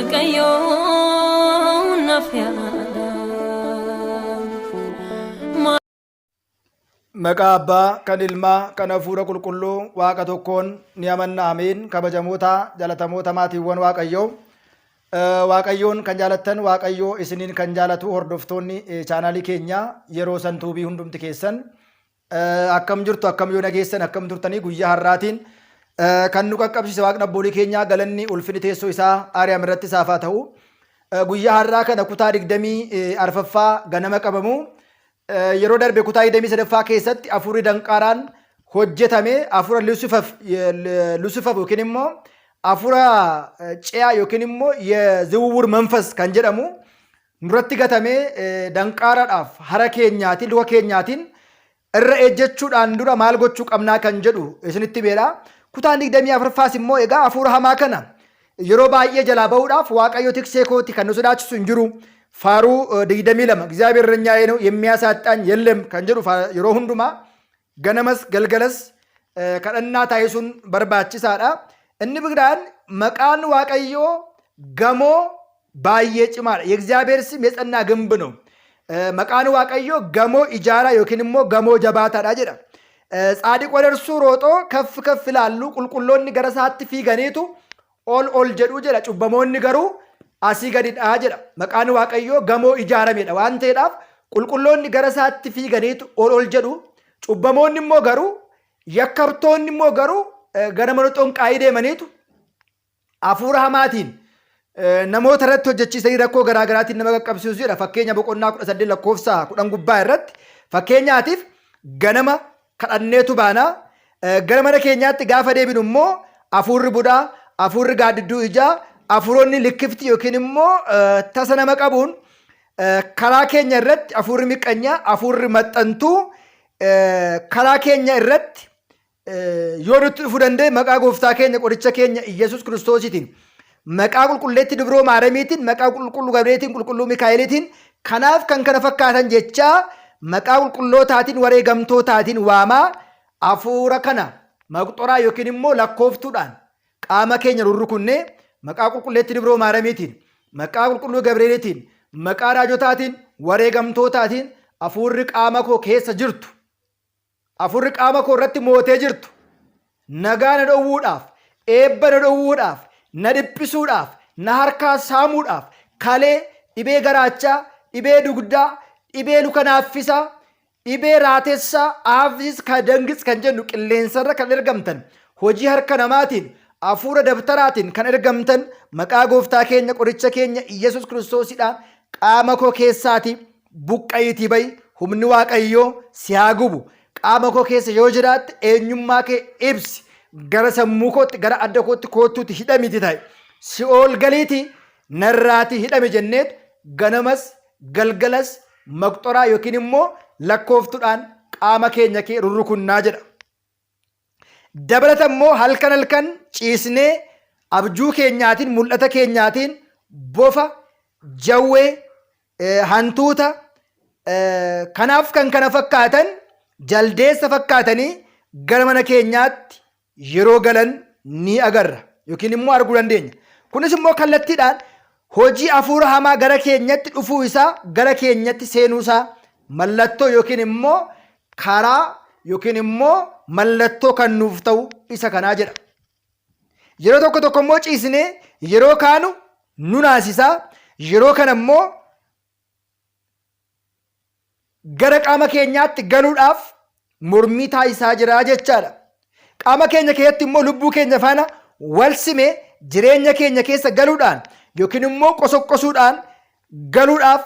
Waaqayyoo naaf yaada. Maqaa Abbaa kan Ilmaa kan Hafuura Qulqulluu Waaqa tokkoon ni amanna ameen. Kabajamoota jalatamoota maatiiwwan Waaqayyoo Waaqayyoon kan jaalattan Waaqayyoo isiniin kan jaalatu hordoftoonni chaanaalii keenyaa yeroo santuubii hundumti keessan Akkam jirtu, akkam yoo nageessan, akkam turtanii? Guyyaa har'aatiin kan nu qaqqabsiise Waaqni abboolii keenyaa galanni ulfinni teessoo isaa Aariyaam irratti isaaf haa ta'u. Guyyaa har'aa kana kutaa 24ffaa ganama qabamu. Yeroo darbe kutaa 23ffaa keessatti hafuurri danqaaraan hojjetame hafuura Lusifaf yookiin immoo hafuura ce'aa yookiin immoo yeziwuwur manfas kan jedhamu nurratti gatamee danqaaraadhaaf hara keenyaatiin luka keenyaatiin irra ejjechuudhaan dura maal gochuu qabnaa kan jedhu isinitti beera. Kutaan 24ffaas immoo egaa hafuura hamaa kana yeroo baay'ee jalaa bahuudhaaf Waaqayyo tiksee kooti kan nu sodaachisu hin jiru. Faaruu 22 እግዚአብሔር እረኛዬ ነው የሚያሳጣኝ የለም kan jedhu yeroo hundumaa ganamas galgalas kadhannaa taasisuun barbaachisaadha. Inni biraan maqaan Waaqayyoo gamoo baay'ee cimaadha. የእግዚአብሔር ስም የጸና ግንብ ነው። Maqaan Waaqayyoo gamoo ijaaraa yookiin immoo gamoo jabaataadha jedha. ጻድቅ ወደ እርሱ ሮጦ ከፍ ከፍ ይላሉ። Qulqulloonni gara isaatti fiiganiitu ol ol jedhu jedha. Cubbamoonni garuu asii gadidha jedha. Maqaan Waaqayyoo gamoo ijaaramedha waan ta'eedhaaf qulqulloonni gara isaatti fiiganiitu ol ol jedhu. Cubbamoonni immoo garuu, yakkamtoonni immoo garuu gara mana xonqaayii deemaniitu hafuura hamaatiin namoota irratti hojjechiisanii rakkoo garaa garaatiin nama qaqqabsiisu jedha. Fakkeenya boqonnaa 18 lakkoofsa 10 gubbaa irratti fakkeenyaatiif ganama kadhanneetu baanaa gara mana keenyaatti gaafa deebinu immoo hafuurri budaa, hafuurri gaaddidduu ijaa, hafuuronni likkifti yookiin immoo tasa nama qabuun karaa keenya irratti hafuurri miqqanyaa, hafuurri maxxantuu karaa keenya irratti yoo nutti dhufuu danda'e maqaa gooftaa keenya qoricha keenya Iyyasuus Kiristoosiitiin, maqaa qulqulleetti dubroo Maaramiitiin, maqaa qulqulluu Gabreetiin, qulqulluu Mikaa'eliitiin, kanaaf kan kana fakkaatan jechaa maqaa qulqullootaatiin wareegamtootaatiin waamaa hafuura kana maqxoraa yookiin immoo lakkooftuudhaan qaama keenya rurrukunnee maqaa qulqulleetti dubroo Maaramiitiin, maqaa qulqulluu Gabreeliitiin, maqaa raajotaatiin, wareegamtootaatiin hafuurri qaama koo keessa jirtu, hafuurri qaama koo irratti mootee jirtu, nagaa na dhowwuudhaaf, eebba na dhowwuudhaaf, na dhiphisuudhaaf, na harkaa saamuudhaaf, kalee, dhibee garaachaa, dhibee dugdaa, dhibee luka naaffisaa, dhibee raatessaa, aafis kadangis kan jennu qilleensarra kan ergamtan, hojii harka namaatiin, hafuura dabtaraatiin kan ergamtan maqaa gooftaa keenya qoricha keenya Iyyasuus Kiristoosidhaan qaama koo keessaati buqqa'iitii ba'i, humni Waaqayyoo si haa gubu, qaama koo keessa yoo jiraatte eenyummaa kee ibsi, gara sammuu kootti, gara adda kootti koottuuti hidhamiti ta'e si'ool galiiti narraati hidhame jenneetu ganamas galgalas maqxoraa yookiin immoo lakkooftuudhaan qaama keenya kee rurrukunnaa jedha. Dabalata immoo halkan halkan ciisnee abjuu keenyaatiin mul'ata keenyaatiin bofa, jawwee, hantuuta kanaaf kan kana fakkaatan jaldeessa fakkaatanii gara mana keenyaatti yeroo galan ni agarra yookiin immoo arguu dandeenya. Kunis immoo kallattiidhaan hojii hafuura hamaa gara keenyatti dhufuu isaa, gara keenyatti seenuu isaa mallattoo yookiin immoo karaa yookiin immoo mallattoo kan nuuf ta'u isa kanaa jedha. Yeroo tokko tokko immoo ciisnee yeroo kaanu nu naasisaa, yeroo kana immoo gara qaama keenyaatti galuudhaaf mormii taasisaa jira jechaadha. Qaama keenya keessatti immoo lubbuu keenya faana wal simee jireenya keenya keessa galuudhaan yookiin immoo qosoqqosuudhaan galuudhaaf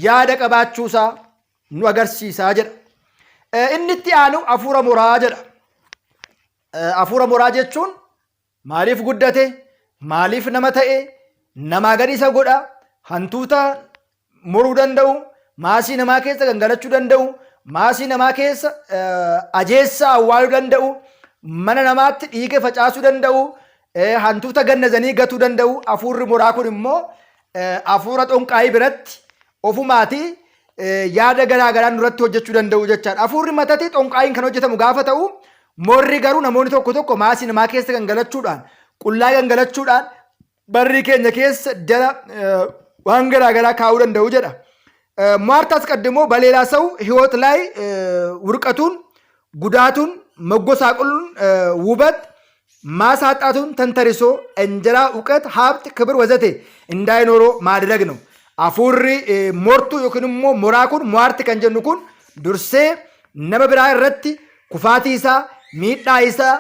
yaada qabaachuusaa nu agarsiisaa jedha. Inni itti aanu hafuura moraa jedha. Hafuura moraa jechuun maaliif guddate? Maaliif nama ta'e? Namaa gadi isa godha? Hantuuta moruu danda'u? Maasii namaa keessa gangalachuu danda'u? Maasii namaa keessa ajeessaa awwaaluu danda'u? Mana namaatti dhiiga facaasuu danda'u? Hantuuta gannazanii gatuu danda'u? Hafuurri moraa kun immoo hafuura xonqaayii biratti ofumaatii yaada garaa garaa nurratti hojjechuu danda'u jechaadha. Hafuurri matatii xonqaayiin kan hojjetamu gaafa ta'u, morri garuu namoonni tokko tokko maasii namaa keessa gangalachuudhaan, qullaa gangalachuudhaan Barrii keenya keessa jala waan garaa garaa kaa'uu danda'u jedha. ሟርት አስቀድሞ በሌላ ሰው ህይወት ላይ ውድቀቱን፣ ጉዳቱን፣ መጎሳቆሉን፣ ውበት ማሳጣቱን ተንተርሶ እንጀራ፣ እውቀት፣ ሀብት፣ ክብር ወዘቴ እንዳይኖረው ማድረግ ነው። Hafuurri mortuu yookiin immoo moraa kun ሟርት kan jennu kun dursee nama biraa irratti kufaatii isaa, miidhaa isaa,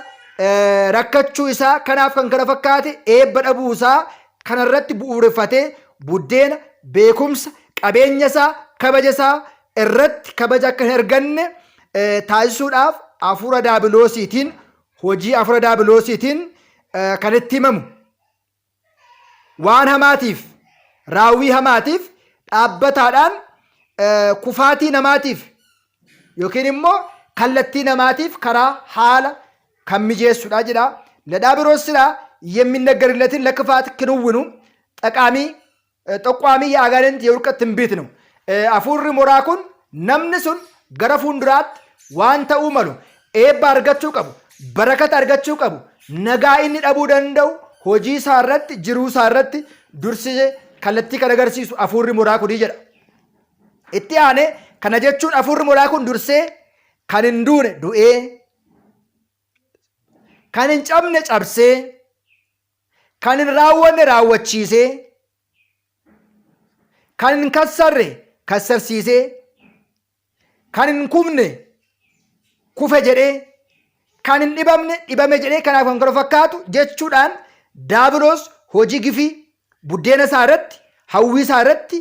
rakkachuu isaa kanaaf kan kana fakkaate eebba dhabuu isaa kanarratti bu'uureffatee buddeena, beekumsa, qabeenya isaa, kabaja isaa irratti kabaja akka hin arganne taasisuudhaaf hafuura daabiloosiitiin, hojii hafuura daabiloosiitiin kan itti himamu waan hamaatiif, raawwii hamaatiif, dhaabbataadhaan kufaatii namaatiif yookiin immoo kallattii namaatiif karaa haala kan mijeessudha jedha። ለዲያብሎስ ስራ የሚነገርለትን ለክፋት ክንውኑ ጠቃሚ ጠቋሚ የአጋንንት የውድቀት ትንቢት ነው። Hafuurri moraa kun namni sun gara fuulduraatti waan ta'uu malu, eebba argachuu qabu, barakata argachuu qabu, nagaa inni dhabuu danda'u hojii isaa irratti, jiruu isaa irratti dursee kallattii kan agarsiisu hafuurri moraa kunii jedha. Itti aanee kana jechuun hafuurri moraa kun dursee kan hin duune du'ee, kan hin cabne cabsee, kan hin raawwanne raawwachiisee, kan hin kassarre kassarsiisee, kan hin kufne kufe jedhee, kan hin dhibamne dhibame jedhee, kanaaf kan kana fakkaatu jechuudhaan daabiloos hojii gifii buddeena isaa irratti, hawwii isaa irratti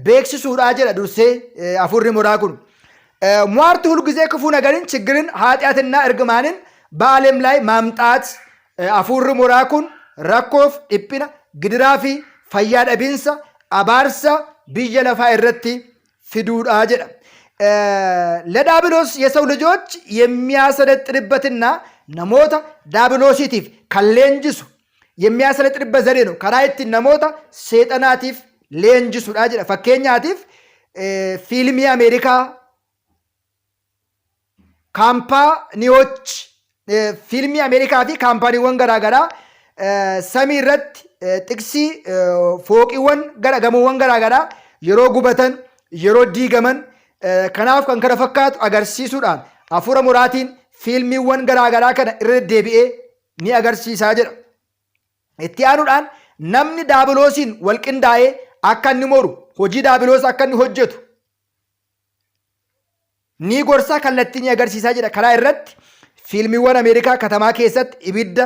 beeksisuudhaa jedha dursee hafuurri moraa kun። ሟርት ሁልጊዜ ክፉ ነገርን፣ ችግርን፣ ኃጢአትና እርግማንን በዓለም ላይ ማምጣት። Hafuurri moraa kun rakkoof dhiphina, gidiraa fi fayyaa dhabiinsa, abaarsa biyya lafaa irratti fiduudha jedha። ለዳብሎስ የሰው ልጆች የሚያሰለጥንበትና namoota daabiloosiitiif kan leenjisu, የሚያሰለጥንበት ዘዴ ነው። Karaa ittiin namoota seexanaatiif leenjisudha jedha። Fakkeenyaatiif fiilmii Ameerikaa, kaampaaniyoች fiilmii Ameerikaa fi kaampaaniiwwan garaagaraa samii irratti xiqsii fooqiiwwan gara gamoowwan garaagaraa yeroo gubatan, yeroo diigaman, kanaaf kan kana fakkaatu agarsiisuudhaan hafuura moraatiin fiilmiiwwan garaagaraa kana irra deddeebi'ee ni agarsiisaa jedha. Itti aanuudhaan namni daabiloosiin wal qindaa'ee akka inni moru, hojii daabiloos akka inni hojjetu ni gorsaa, kallattii ni agarsiisaa jedha. Karaa irratti fiilmiiwwan Ameerikaa katamaa keessatti ibidda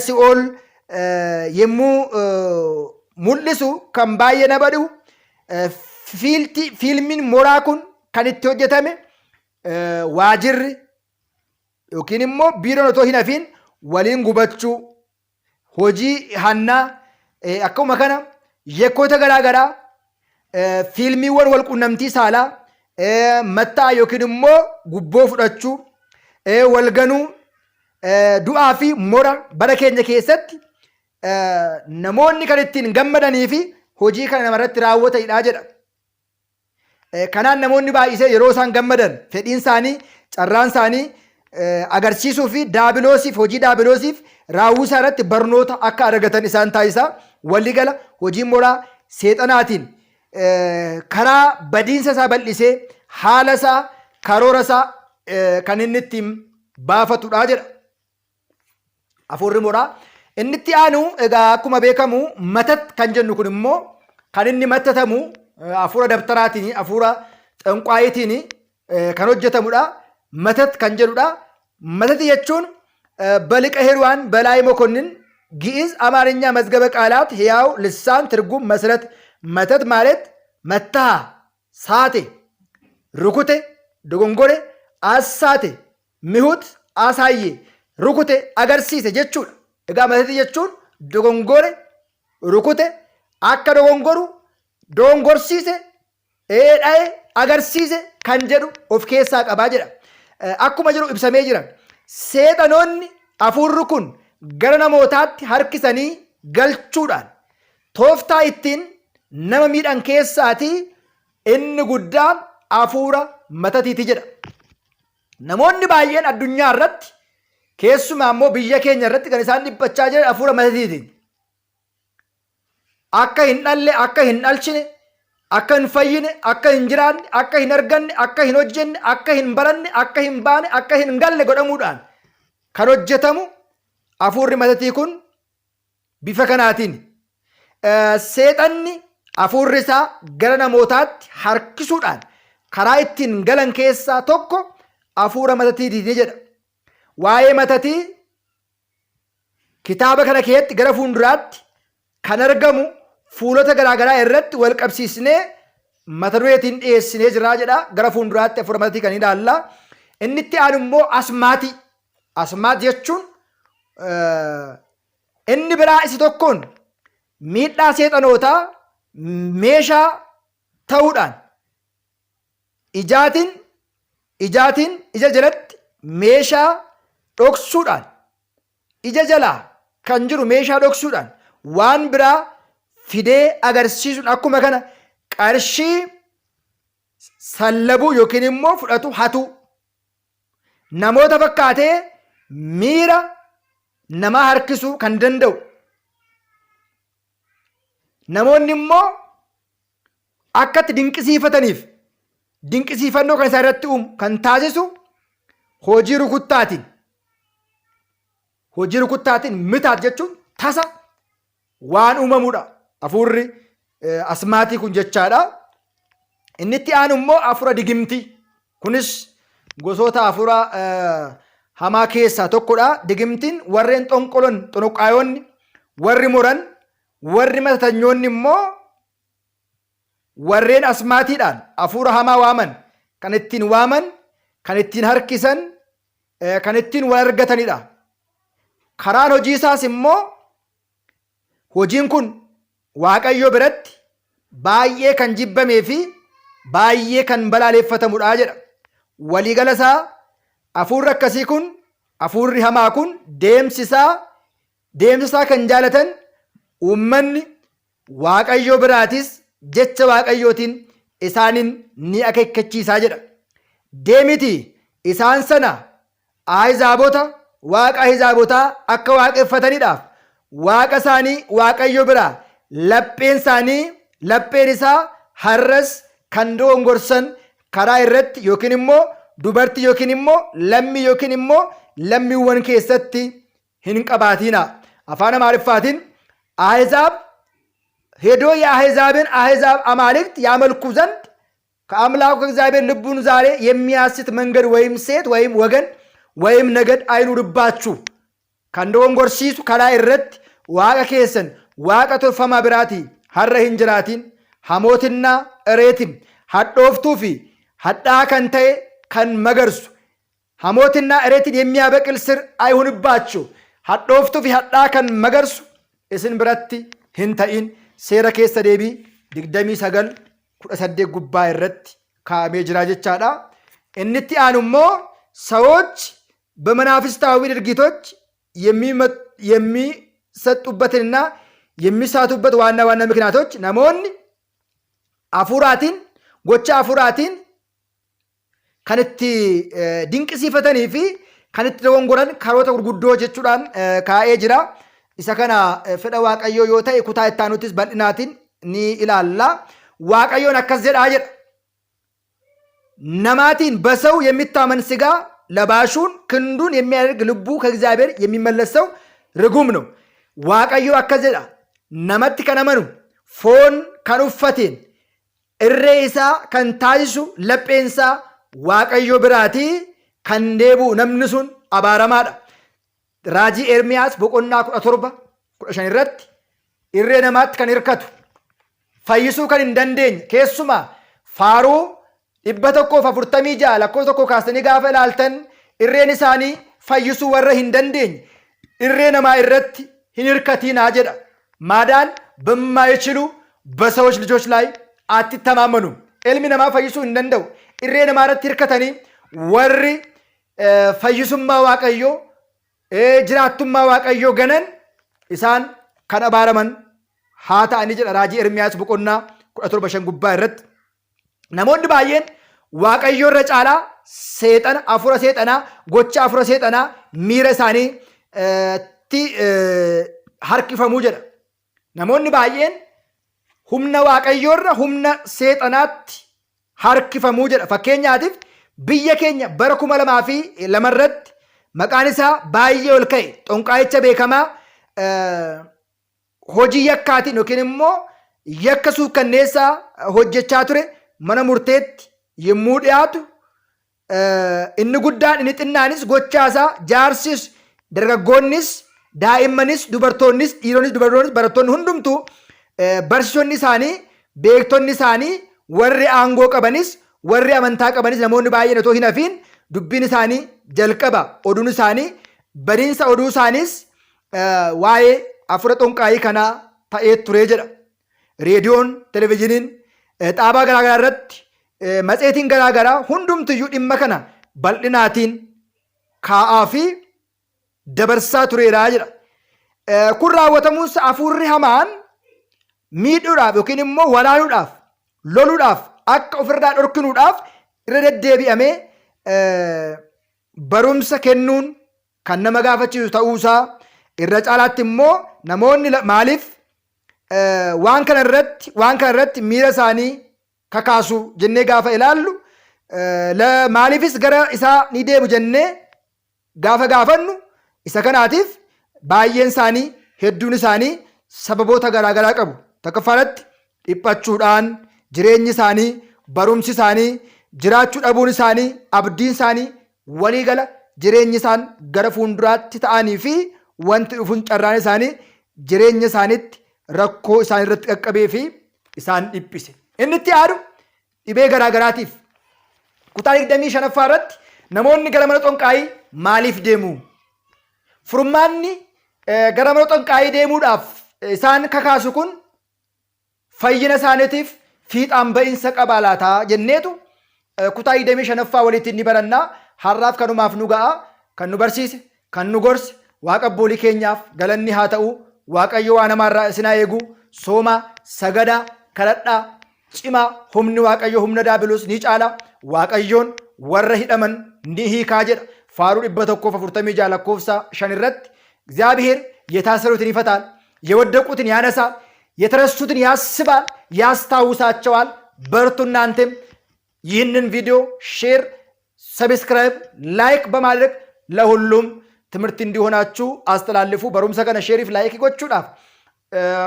si'ool yommuu mul'isu kan baay'ee nama dhibu, fiilmiin moraa kun kan itti hojjetame waajirri yookiin immoo biiroon otoo hin hafiin waliin gubachuu, hojii hannaa, akkuma kana yakkoota garaa garaa, fiilmiiwwan wal qunnamtii saalaa, mattaa yookiin immoo gubboo fudhachuu, walganuu, du'aa fi mora bara keenya keessatti namoonni kan ittiin gammadanii fi hojii kana namarratti raawwatanidha jedha. Kanaan namoonni baay'isee yeroo isaan gammadan fedhiin isaanii, carraan isaanii agarsiisuu fi daabiloosiif, hojii daabiloosiif raawwii isaa irratti barnoota akka argatan isaan taasisa. Waligala hojii moraa seexanaatiin karaa badiinsa isaa bal'isee haala isaa, karoora isaa kan inni ittiin baafatudha jedha. Hafuurri moraa inni itti aanu egaa akkuma beekamu መተት kan jennu kun immoo kan inni mattatamu hafuura dabtaraatiin, hafuura xanqwaayitiin kan hojjetamudha. መተት kan jedhudha። መተት jechuun በሊቀ ኅሩያን በላይ መኮንን ግዕዝ አማርኛ መዝገበ ቃላት ሕያው ልሳን ትርጉም መሰረት መተት ማለት መታ፣ ሳተ፣ rukute፣ dogongore፣ አሳተ፣ ምሁት፣ አሳየ፣ rukute፣ agarsiise jechuudha። Egaa መተት jechuun dogongore, rukute, akka dogongoru dogongorsiise, dha'e, agarsiise kan jedhu of keessaa qabaa jedha. Akkuma jiru ibsamee jira. Seexanoonni hafuurri kun gara namootaatti harkisanii galchuudhaan tooftaa ittiin nama miidhan keessaatii inni guddaan hafuura matatiiti jedha. Namoonni baay'een addunyaa irratti, keessumaa immoo biyya keenya irratti kan isaan dhiphachaa jiran hafuura matatiitiin. Akka hin dhalle, akka hin dhalchine, akka hin fayyine, akka hin jiraanne, akka hin arganne, akka hin hojjenne, akka hin baranne, akka hin baane, akka hin galle godhamuudhaan kan hojjetamu hafuurri matatii kun bifa kanaatiin. Seexanni hafuurri isaa gara namootaatti harkisuudhaan karaa ittiin galan keessaa tokko hafuura matatiiti jedha. Waa'ee matatii kitaaba kana keessatti gara fuulduraatti kan argamu fuulota garaagaraa irratti wal qabsiisnee mata dureetiin dhiyeessinee jira jedha. Gara fuulduraatti hafuura matatii kan ilaalla. Inni itti aanu immoo asmaatii. Asmaat jechuun inni biraa isa tokkoon miidhaa seexanootaa meeshaa ta'uudhaan ijaatiin ija jalatti meeshaa dhoksuudhaan, ija jalaa kan jiru meeshaa dhoksuudhaan waan biraa fidee agarsiisuun, akkuma kana qarshii sallabuu yookiin immoo fudhatu, hatuu, namoota fakkaatee miira namaa harkisuu kan danda'u, namoonni immoo akka itti dinqisiifataniif dinqisiifannoo kan isaan irratti uumu kan taasisu hojii rukuttaatiin. Hojii rukuttaatiin mitaat jechuun tasa waan uumamudha. Hafuurri asmaatii kun jechaadha. Inni itti aanu immoo hafuura digimtii. Kunis gosoota hafuura hamaa keessaa tokkodha. Digimtiin warreen xonqolon, xonoqqaayoonni, warri moran, warri matatanyoonni immoo warreen asmaatiidhaan hafuura hamaa waaman, kan ittiin waaman, kan ittiin harkisan, kan ittiin wal argatanidha. Karaan hojii isaas immoo hojiin kun Waaqayyo biratti baay'ee kan jibbamee fi baay'ee kan balaaleffatamudha jedha. Waliigala isaa hafuurri akkasii kun, hafuurri hamaa kun deemsi isaa kan jaalatan uummanni Waaqayyo biraatis jecha Waaqayyootiin isaanin ni akeekkachiisaa jedha. Deemiti isaan sana Ahizaabota waaqa Ahizaabotaa akka waaqeffatanidhaaf waaqa isaanii Waaqayyo biraa lapheen isaanii lapheen isaa har'as kan dogongorsan karaa irratti yookiin immoo dubartii yookiin immoo lammii yookiin immoo lammiiwwan keessatti hin qabaatiina. Afaan Amaariffaatiin አሕዛብ ሄዶ የአሕዛብን አሕዛብ አማልክት ያመልኩ ዘንድ ከአምላኩ ከእግዚአብሔር ልቡን ዛሬ የሚያስት መንገድ ወይም ሴት ወይም ወገን ወይም ነገድ አይኑርባችሁ። Kan dogongorsiisu karaa irratti waaqa keessan waaqa tolfamaa biraatii har'a hin jiraatin. ሐሞትና እሬትም hadhooftuu fi hadhaa kan ta'e kan magarsu, ሐሞትና እሬትን የሚያበቅል ስር አይሁንባችሁ። Hadhooftuu fi hadhaa kan magarsu isin biratti hin ta'in. Seera Keessa Deebii 29:18 gubbaa irratti kaa'amee jira jechaadha. Inni itti aanu immoo ሰዎች በመናፍስታዊ ድርጊቶች የሚሰጡበትንና የሚሳቱበት ዋና ዋና ምክንያቶች፣ namoonni hafuuraatiin, gocha hafuuraatiin kan itti dinqisiifatanii fi kan itti dogongoran karoota gurguddoo jechuudhaan kaa'ee jira. Isa kana fedha Waaqayyoo yoo ta'e kutaa itti aanuttis bal'inaatiin ni ilaalla. Waaqayyoon akkas jedhaa jedha. namaatiin በሰው የሚታመን ስጋ ለባሹን ክንዱን የሚያደርግ ልቡ ከእግዚአብሔር የሚመለስ ሰው ርጉም ነው። Waaqayyo akkas jedha. Namatti kan amanu, foon kan uffateen irree isaa kan taasisu, lapheen isaa Waaqayyo biraatii kan deebi'u namni sun abaaramaadha. Raajii Ermiyaas boqonnaa 17:15 irratti irree namaatti kan hirkatu, fayyisuu kan hin dandeenye, keessumaa Faaruu 146 lakkoofsa 1 kaasanii gaafa ilaaltan, irreen isaanii fayyisuu warra hin dandeenye irree namaa irratti hin hirkatiinaa jedha. ማዳን በማይችሉ በሰዎች ልጆች ላይ አትተማመኑ። Ilmi namaa fayyisuu hin danda'u. Irree namaa irratti hirkatanii warri fayyisummaa Waaqayyoo, jiraattummaa Waaqayyoo ganan isaan kan abaaraman haa ta'anii jedha raajii Ermiyaas boqonnaa 17:5 gubbaa irratti. Namoonni baay'een Waaqayyo irra caalaa seexana, hafuura seexanaa, gocha hafuura seexanaa miira isaanii tti harkifamuu jedha. Namoonni baay'een Humna Waaqayyoorra humna seexanaatti harkifamuu jedha. Fakkeenyaatiif biyya keenya bara 2002 irratti maqaan isaa baay'ee ol ka'e xonqaayicha beekamaa hojii yakkaatiin yookiin immoo yakka suukkanneessaa hojjechaa ture mana murteetti yommuu dhiyaatu inni guddaan inni xinnaanis gochaasaa jaarsis dargaggoonnis daa'immanis dubartoonnis dhiironnis dubartoonnis barattoonni hundumtuu barsiisonni isaanii beektonni isaanii warri aangoo qabanis warri amantaa qabanis namoonni baay'een otoo hin hafiin dubbiin isaanii jalqaba oduun isaanii badiinsa oduu isaaniis waa'ee hafuura xonqaayii kanaa ta'ee ture jedha. Reediyoon, televizyiiniin, xaabaa garaagaraa irratti matseetiin garaagaraa hundumtiyyuu dhimma kana bal'inaatiin kaa'aa fi dabarsaa tureera jedha. Kun raawwatamuunsa hafuurri hamaan miidhuudhaaf yookiin immoo waraanuudhaaf loluudhaaf akka ofirraa dhorkinuudhaaf irra deddeebi'amee barumsa kennuun kan nama gaafachiisu ta'uusaa irra caalaatti immoo namoonni maaliif waan kana irratti waan kana irratti miira isaanii kakaasu jennee gaafa ilaallu maaliifis gara isaa ni deemu jennee gaafa gaafannu isa kanaatiif baay'een isaanii hedduun isaanii sababoota garaagaraa qabu. Tokkoffaa irratti dhiphachuudhaan jireenyi isaanii barumsi isaanii jiraachuu dhabuun isaanii abdiin isaanii waliigala jireenyi isaan gara fuulduraatti ta'anii fi wanti dhufuun carraan isaanii jireenya isaaniitti rakkoo isaan irratti qaqqabee fi isaan dhiphise. Inni itti aanu dhibee garaa garaatiif kutaa 25ffaa irratti namoonni gara mana xonqaayii maaliif deemu? Furmaanni gara mana xonqaayii deemuudhaaf isaan kakaasu kun fayyina isaaniitiif fiixaan ba'iinsa qabaa laataa jenneetu kutaa 25ffaa walitti ni barannaa. Har'aaf kanumaaf nu ga'a. Kan nu barsiise, kan nu gorse, Waaqa abboolii keenyaaf galanni haa ta'u. Waaqayyo waan hamaarraa isin haa eegu. Soomaa, sagadaa, kadhadhaa, cimaa humni Waaqayyo humna daabiloos ni caala. Waaqayyoon warra hidhaman ni hiikaa jedha. Faaruu 146 lakkoofsa 5 irratti እግዚአብሔር የታሰሩትን ይፈታል፣ የወደቁትን ያነሳል፣ የተረሱትን ያስባል፣ ያስታውሳቸዋል። በርቱ። እናንተም ይህንን ቪዲዮ share፣ subscribe፣ like በማድረግ ለሁሉም ትምህርት እንዲሆናችሁ አስተላልፉ። Barumsa kana share fi like gochuudhaaf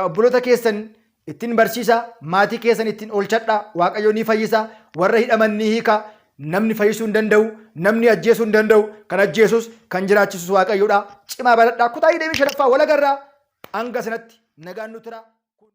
obboloota keessan ittiin barsiisaa, maatii keessan ittiin oolchadhaa. Waaqayyo ni fayyisa, warra hidhaman ni hiika. Namni fayyisuu hin danda'u, namni ajjeesuu hin danda'u. Kan ajjeesus kan jiraachisus Waaqayyoodha. Cimaa baradhaa. Kutaa 25ffaa walagarraa hanga sanatti nagaan nu tura.